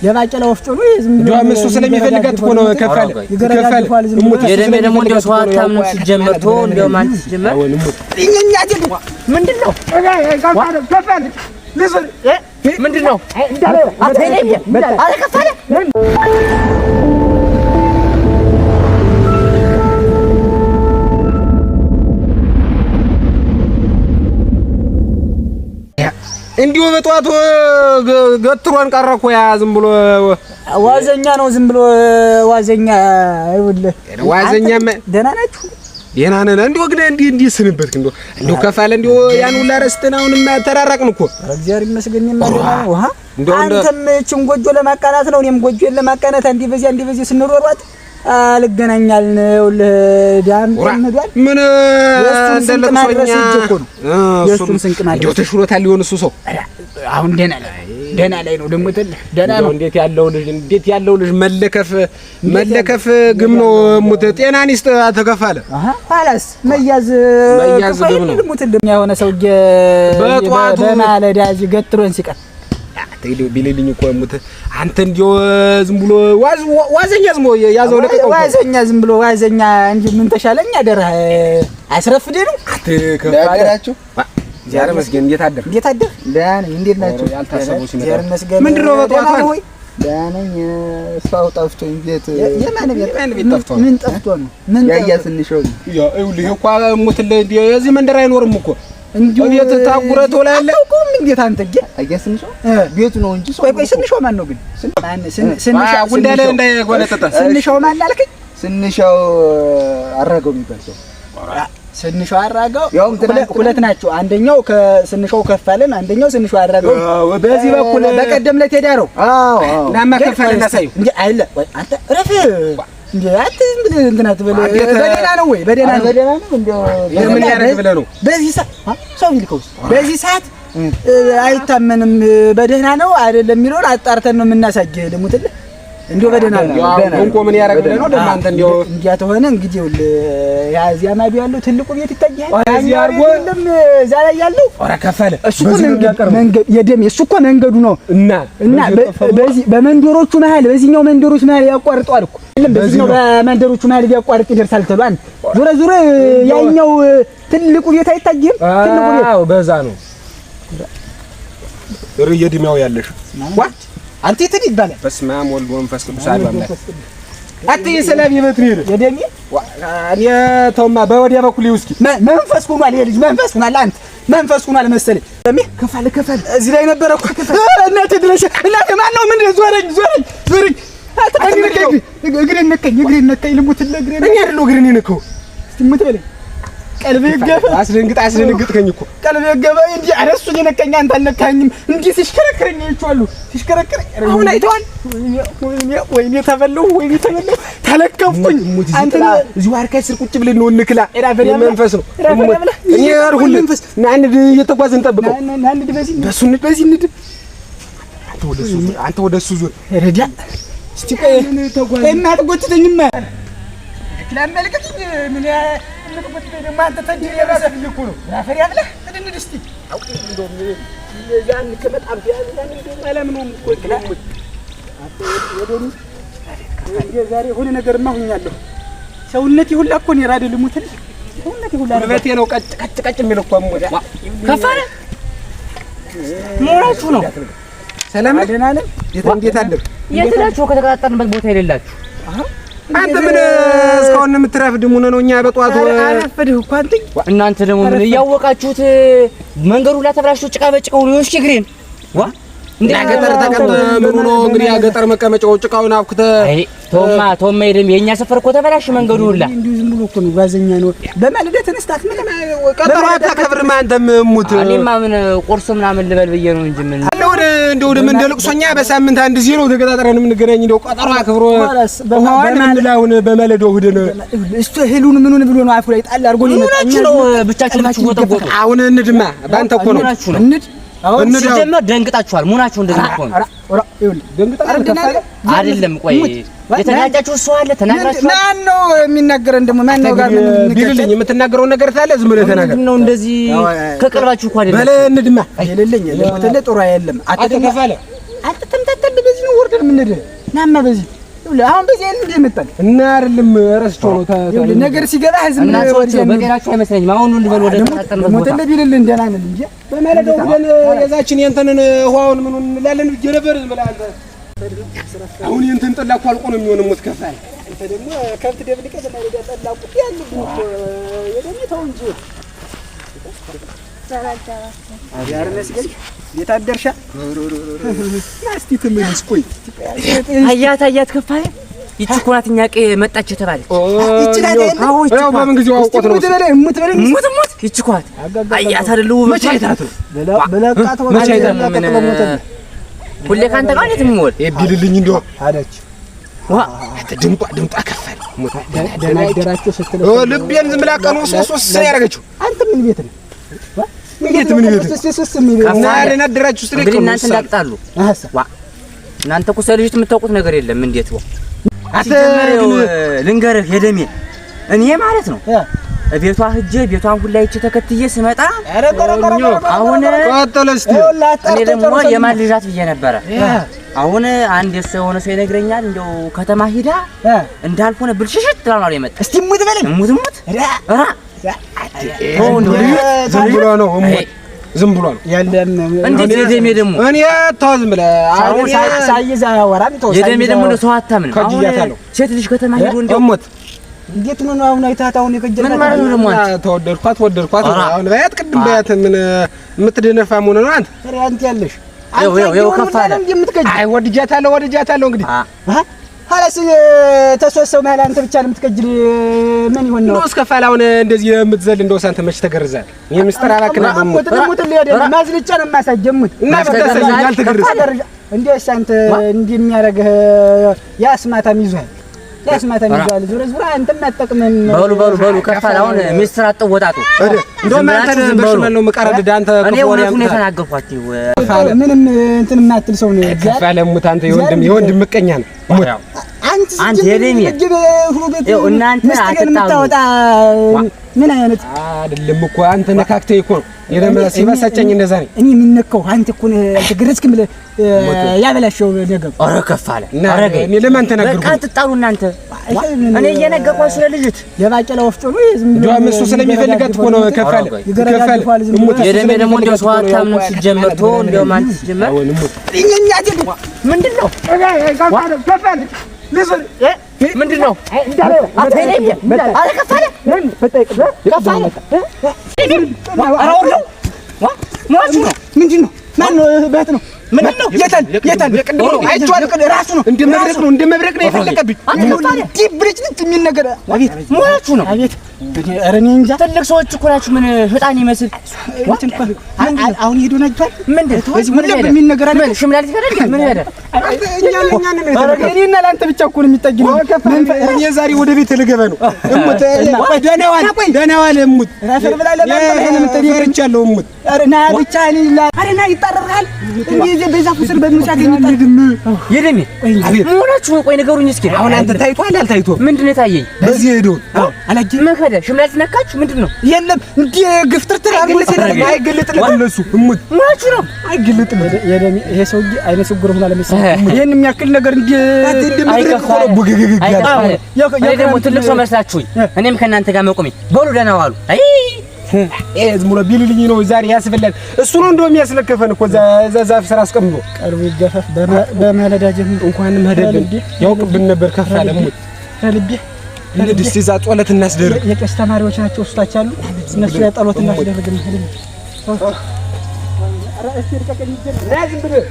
የባቄላ ወፍጮ ነው። ዝም ብሎ እሱ ስለሚፈልጋት እኮ ነው። ከፋለ ከፋለ የደሜ ደግሞ እንደው ሰው አታምንም ሲጀመር ቶ እንደው አንተ ሲጀመር ምንድን ነው ምንድን ነው? ኧረ ከፋለ እንዲሁ በጠዋቱ ገትሮን ቀረ እኮ ያ ዝም ብሎ ዋዘኛ ነው። ዝም ብሎ ዋዘኛ። ይኸውልህ ዋዘኛ። ደህና ናችሁ? ደህና ነን። እንዲሁ ግን እንዲህ እንዲህ ስንበት እንዲሁ እንዲሁ ከፋለ እንዲሁ ያን ሁላ ረስተን አሁንማ ተራራቅን እኮ። እግዚአብሔር ይመስገን ደህና ነው። ውሃ አንተም ይህችን ጎጆ ለማቃናት ነው፣ እኔም ጎጆን ለማቃናት እንዲህ በዚያ እንዲህ በዚህ ስንሯሯጥ አልገናኛልን። ይኸውልህ ዳም ሄዷል። ምን እንደለቅሶኛ እኮ ነው የእሱን ስንቅ ማድረስ እንዲሁ ተሽሎታል ሊሆን እሱ ሰው አሁን ደህና ላይ ደህና ላይ ነው። ደግሞ ትልህ ደህና ነው። እንዴት ያለው ልጅ እንዴት ያለው ልጅ መለከፍ መለከፍ ግም ነው። ሙት ጤናን ይስጥ። ተከፋለ ኋላስ መያዝ መያዝ ግም ነው። ሙትልህ የሆነ ሰውዬ በጠዋቱ በማለዳ እዚህ ገትሮን ሲቀር ቢልልኝ እኮ ሙት አንተ እንዲያው ዝም ብሎ ዋዘኛ ዝም ብሎ ያዘው ለቀቀው። ዋዘኛ ዝም ብሎ ዋዘኛ እንጂ ምን ተሻለኝ? አደረህ አስረፍደህ ነው አትከፋላችሁ። እግዚአብሔር ይመስገን። እንዴት አደርክ? እንዴት አደርክ? ደህና ነኝ። እንዴት ናችሁ? ያልታሰበው ሲመጣ እግዚአብሔር ይመስገን። ምንድን ነው በጠዋቱ? ደህና ወይ? ደህና ነኝ። ሰው ጠፍቶኝ ቤት የማን ቤት? የማን ቤት ጠፍቶ ነው? ምን ጠፍቶ ነው? ምን ያያ ትንሽ ያ ይኸውልህ እኮ ሙት የዚህ መንደር አይኖርም እኮ እንዲሁ ቤት ታጉረ ትውላለህ። አታውቀውም? እንዴት አንተ ግን አያ ስንሻው ቤቱ ነው እንጂ ቆይ ቆይ፣ ስንሻው ማን ነው ግን? ስንሻው ጉንዳለ እንዳይጎነጠጠ ስንሻው ማን አልከኝ? ስንሻው አራገው የሚባል ሰው ስንሻው አራገው ያውም ሁለት ናቸው። አንደኛው ከስንሻው ከፋለን፣ አንደኛው ስንሻው አራገው። በዚህ በኩል በቀደም ዕለት የዳረው። አዎ አዎ፣ ናማ ከፋለን እናሳየው እንዴ። አይለ ወይ አንተ እረፍ እንዴ! አንተ ዝም ብለህ እንትን አትበል። በደህና ነው ወይ? በደህና ነው፣ በደህና ነው። እንደው ምን ያደርግ ብለህ ነው? በዚህ ሰዓት ሰው ቢልከውስ በዚህ ሰዓት አይታመንም። በደህና ነው አይደለም የሚለውን አጣርተን ነው የምናሳየህ። ልሙትልህ እንዲያው በደህና ነው። እንቆ ምን ያደርግ ብለህ ነው? ደግሞ አንተ እንዲያው እንዲያ ተሆነ እንግዲህ ይኸውልህ ያ እዚያ ማዶ ያለው ትልቁ ቤት ይታያል። እዚያ አድርጎ የለም እዛ ላይ ያለው ኧረ ከፈለ እሱ እኮ መንገድ የደም እሱ እኮ መንገዱ ነው እና እና በዚህ በመንደሮቹ መሀል በዚህኛው መንደሮች መሀል ያቋርጠዋል እኮ የለም በዚህኛው በመንደሮቹ መሀል ቢያቋርጥ ይደርሳል ተብሎ አንተ ዞረ ዞረ ያኛው ትልቁ ቤት አይታይም። ትልቁ ቤት አዎ፣ በዛ ነው የድሜው ያለሽ ዋ አንተ የት ይባላል? በስመ አብ ወልድ ወመንፈስ ቅዱስ አሐዱ አምላክ። አትይ ሰላም ይበት ነው የደሜ እኔ ተውማ በወዲያ በኩል ይውስኪ መንፈስ ሆኗል። ይሄ ልጅ መንፈስ ሆኗል። አንተ መንፈስ ሆኗል መሰለኝ። ደሜ ከፋለ ከፋለ እዚህ ላይ ነበረ እኮ እናቴ ድረሽ እናቴ ማን ነው? ምን ዞረኝ ዞረኝ ዞረኝ። እግሬን ነካኝ እግሬን ነካኝ። ልሙትልህ እግሬን እኔ አይደለሁ እግሬን የነካው። እስኪ ሙት በለኝ። ቀልቤ ይገባ አስደንግጥ አስደንግጥከኝ እኮ ቀልቤ ይገባ እንጂ ኧረ እሱን የነካኝ አንተ አልነካኝም። እንዲህ ሲሽከረከረኝ አይቼዋለሁ። ሲሽከረከረኝ አሁን አይተዋል። ወይኔ ወይኔ ተበላሁ ወይኔ ተበላሁ ተለከፍኩኝ። አንተ እዚሁ አርካይ ስር ቁጭ ብለን ነው እንክላ መንፈስ ነው እኔ አልሁልህ። ና እንሂድ፣ እየተጓዝን እንጠብቀው። ና እንሂድ፣ በዚህ በእሱ እንሂድ፣ በዚህ እንሂድ። አንተ ወደ እሱ ዙር። ረዳ እስቲ ቆይ የማትጎትተኝማ ክላመልከትኝ ምን የምትጎትተኝ ደግሞ አንተ ተድል የራስህ እኮ ነው። አፈር ያብላህ እንሂድ እስቲ ያን ከመጣም ያን እንደውም አላምነውም እኮ ዛሬ የሆነ ነገርማ ሁኛለሁ። ሰውነቴ ሁላ እኮ ነው የራደ ልሙትልህ ሰውነቴ ሁላ ጉልበቴ ነው ቀጭ ቀጭ ቀጭ የሚል እኮ ከፋለ መሆናችሁ ነው። ሰላም ነህ? ደህና ነን። እንዴት አደርክ? የት ናችሁ? ከተቀጣጠርንበት ቦታ የሌላችሁ አንተ ምን እስካሁን የምትረፍድ ሙን ነው? እኛ በጠዋቱ አረፈድህ እኮ አንተ። እናንተ ደግሞ ምን እያወቃችሁት መንገዱ ሁላ ተበላሽቶ ጭቃ በጭቃ ሆኖ ይኸው እስኪ እግሬን ዋ እንዴ ገጠር ተቀምጠህ ምን ሆኖ እንግዲህ ያ ገጠር መቀመጫው ጭቃውን አብኩተህ አይ ተውማ ተውማ የደም የኛ ሰፈር እኮ ተበላሽ መንገዱ ሁላ እንዲሁ ዝም ብሎ እኮ ነው ጓዘኛ ነው። በማለዳ ተነስተህ አትመጣም? ቀጠሮ አታከብርም አንተም ሙት። እኔማ ምን ቁርስ ምናምን ልበል ብዬ ነው እንጂ ምን አለ ወደ እንደው ወደ ምን ልቅሶኛ በሳምንት አንድ ጊዜ ነው ተቀጣጥረን የምንገናኝ። እንደው ቀጠሮ አክብሮ ውሃዋን የምንላውን በማለዳው ሂደን እሱ እህሉን ምኑን ብሎ ነው አፉ ላይ ጣል አድርጎ ነው የመጣው። ምናችሁ ነው ብቻችሁን የምትጎጠጎጡ? አሁን እንድማ በአንተ እኮ ነው ምናችሁ ነው እንድ እንድ ሲጀመር ደንግጣችኋል። ምናችሁ እንደዚህ እኮ ነው አይደለም? ቆይ የተጋጫችሁ ሰው አለ ተናግራችኋል? ማን ነው የሚናገረን ደግሞ? ማን ነው ጋር ቢልልኝ የምትናገረውን ነገር ታለ ዝም ብለህ ተናገር። ምንድን ነው እንደዚህ ከቀልባችሁ እኮ አይደለም። በለ እንድማ የሌለኝ ለሞተለ ጥሩ አይደለም። አትከፋለ አትተምታተብ በዚህ ነው እንሂድ። ናማ በዚህ ይኸውልህ አሁን በዚህ አይደል እንደ መጣን እና አይደለም ረስቼው ነው ይኸውልህ ነገር ሲገባህ ዝም እና ብለህ ሰዎች ወዲያ ነው። በጤናችሁ አይመስለኝም። አሁን እንበል ወደ ተቀጣጠርንበት ቦታ። ሞተልህ ቢልልህ እንደና ነን እንጂ በማለዳው ብለን የዛችን የእንትንን ውሃውን ምኑን እንላለን ብዬ ነበር። ዝም ብለህ አንተ አሁን የእንትን ጠላ እኮ አልቆ ነው የሚሆነው። ሞት ከፋለ አንተ ደግሞ ከብት ደብልቀህ በማለዳ ጠላ ቁጥ ያለብህ እኮ የደሜ ተው እንጂ አዳር መስገድ ቤት አደርሻ ና እስቲ ትመለስ። ቆይ አያት አያት ከፋለ ይቺ እኮ ናት እኛ ቀዬ መጣች የተባለች። ይቺ ናት አይደል? አዎ ይቺ ያው እኮ ናት። በምን ጊዜው አውቆት ነው ሙት በለኝ ሙት በለኝ ሙት ሙት ይቺ እኮ ናት። አያት አይደል ውበቷ? መቼ አይታት ነው በለቃት መቼ አይታት ምን ሁሌ ካንተ ጋር እንዴት የምውል ቢልልኝ እንደው አለች ዋ አንተ ድምጧ ድምጧ ከፋለ ሞት ደህና አደራችሁ ስትል ልቤን ዝም ብላ ቀኑ ሶስት ሶስት ነው ያደረገችው። አንተ ምን ቤት ነህ? እንዴት ምን ቤት ነህ? ሶስት ሶስት የሚል እና ደህና አደራችሁ ስትለኝ እንግዲህ ቀኑ እናንተ ሶስት አለ። እንዳትጣሉ። አሳ ዋ እናንተ እኮ ስለ ልጅቱ የምታውቁት ነገር የለም። እንዴት ዋ አንተ ሲጀመር ይኸው ግን ልንገርህ የደሜ እኔ ማለት ነው ቤቷ ሂጄ ቤቷን ሁላ አይቼ ተከትዬ ስመጣ አሁን ቀጠለ እስቲ እኔ ደግሞ የማን ልጅ ናት ብዬ ነበረ። አሁን አንድ የእሱ የሆነ ሰው ይነግረኛል። እንደው ከተማ ሂዳ እንዳልሆነ ብልሽሽት ብላ ነው የመጣ። እስቲ ሙት በለኝ እሙት እሙት ራ ዝም ብሎ ነው እሙት ዝም ብሎ ነው የለም እንዴት የደሜ ደግሞ እኔ ተው ዝም ብለህ አሁን ሳይዝ አያወራም። ተው የደሜ ደግሞ እንደው ሰው አታምንም። አሁን ከጅያታለሁ። ሴት ልጅ ከተማ ሂዶ እንደው እሙት እንዴት ነው አሁን አይተሃት አሁን የከጀልካት? ምን ማለት ነው ደግሞ አንተ? ተወደድኳት ወደድኳት። ኧረ። አሁን በያት ቅድም በያት ምን የምትደነፋ መሆን ነው አንተ። ኧረ አንተ ያለሽ ይኸው ይኸው ይኸው ከፍ አለ። የምትከጅ አይ ወድጃታለሁ ወድጃታለሁ። እንግዲህ አ ኋላስ ተሶስት ሰው መሀል አንተ ብቻ ነው የምትከጅል። ምን ይሆን ነው? እንደው እስከ ፋል አሁን እንደዚህ የምትዘል እንደው ሳንተ መች ተገርዛል? እኔ ምስጢር አላክና ሙት ሙት ሊሄድ ማዝልጫ ነው የማሳጀው ሙት እና ብታሳየኝ አልተገረዝኩም። እንዲያውስ አንተ እንዲህ የሚያደርግህ ያስማታም ይዞሃል፣ ያስማታም ይዞሃል። ዞሮ ዞሮ አንተም አትጠቅምም። በሉ በሉ በሉ ከፍ አለ። አሁን ሚስጥር አትወጣጡ። እንደውም አንተ በሽመል ነው የምቀረድድ አንተ እኔ ክፉ ወሬ እውነቱን አምጥተሃል። የተናገርኳችሁ ምንም እንትን የማትል ሰው ነው። ከፍ አለ እሙት አንተ የወንድም የወንድም ምቀኛ ነው እሙት። አንተ አንተ የደሜ ይኸው እናንተ ምስጢሬን አትጣሉ። የምታወጣ ምን አይነት አይደለም እኮ አንተ ነካክተህ እኮ ነው የደም ሲበሳጨኝ እንደዛ ነኝ። እኔ የምነካው አንተ እኮ ነህ። አልተገረዝክም ብለህ ያበላሸው ነገሩ። ኧረ ከፍ አለ። እና ኧረ ገይ እኔ ለማን ተናገርኩ? በቃ አትጣሉ እናንተ። እኔ እየነገርኳችሁ ስለ ልጅት የባቄላ ወፍጮ ነው ዝም ብሎ እንደውም እሱ ስለሚፈልጋት እኮ ነው ከፍ አለ ከፍ አለ እሙት። እሱ የደሜ ደግሞ እንደው ስለሚፈልጋት ሰው እኮ ነው አታምንም ሲጀመር ቶ እንደውም አንተ ሲጀመር አሁን እሙት ምንድን ነው ምንድን ነው? ኧረ ከፍ አለ ከፍ አለ። ኧረ ወርደው ሟቹ ነው ምንድን ነው? ማን ነው? በት ነው ምንድን ነው? የታል የታል? አይቼዋለሁ። ራሱ ነው እንደ መብረቅ ነው እንደ መብረቅ ነው የፈለቀብኝ። አንተ ከፍ አለ እንዲህ ብልጭልጭ የሚል ነገር። አቤት ሟቹ ነው። አቤት! ኧረ እኔ እንጃ። ትልቅ ሰዎች እኮ ናችሁ። ምን ህጣን ይመስል እንትን እኮ አሁን ሄዶ ነጅቷል። ምንድን በዚህ ምን ሁሌ ሄደ? የሚል ነገር አለ። ምን ሽምላሊት ሄደ? ምን ሄደ? እኛን ነው የተነካው። እኔና ለአንተ ብቻ እኮ ነው የሚጠጊ ነው። እኔ ዛሬ ወደ ቤት ልገባ ነው። እሙት ደህና ዋል ደህና ዋል እሙት። ረፈር ብላ ለማን ነው ይሄን የምትሄድ? ፈርቻለሁ እሙት። ኧረ ና ብቻ እኔ ኧረ ና ይጣረርሃል። እንዲህ እዚህ በዛፉ ስር በምሳት የሚጣር የደሜ መሆናችሁ ነው። ቆይ ንገሩኝ እስኪ። አሁን አንተ ታይቷል አልታይቶም? ምንድን ነው የታየኝ? በዚህ ሄዶ አላየህም? ምን ሄደ? ሽምላሊት ነካችሁ? ምንድን ነው የለም እንዲህ ግፍትርትር አድርጎ አይገለጥለትም ለእሱ እሙት መሆናችሁ ነው? አይገለጥለትም። የደሜ ይሄ ሰውዬ አይነ ስውር ሆኗል መሰለኝ። ይሄን የሚያክል ነገር እንዲህ አንተ እንደ መብረቅ እኮ ነው ቡግግግግ ያለው። አይከፋልም። እኔ ደግሞ ትልቅ ሰው መስላችሁኝ እኔም ከእናንተ ጋር መቆሜ። በሉ ደህና ዋሉ። አይ ዝም ብሎ ቢልልኝ ነው ዛሬ ያስበላል። እሱ ነው እንደውም ያስለከፈን እኮ እዛ ዛፍ ስር አስቀምጦ ቀልቡ ይገፈፍ በማለዳ ጀምሮ እንኳንም ሄደልን ያውቅብን ነበር። ከፍ አለ እሙት ከልቤ እንሂድ እስኪ እዛ ጸሎት እናስደርግ። የቄስ ተማሪዎች ናቸው እሱታች አሉ። እነሱ ጸሎት እናስደርግ። ና ዝም ብለህ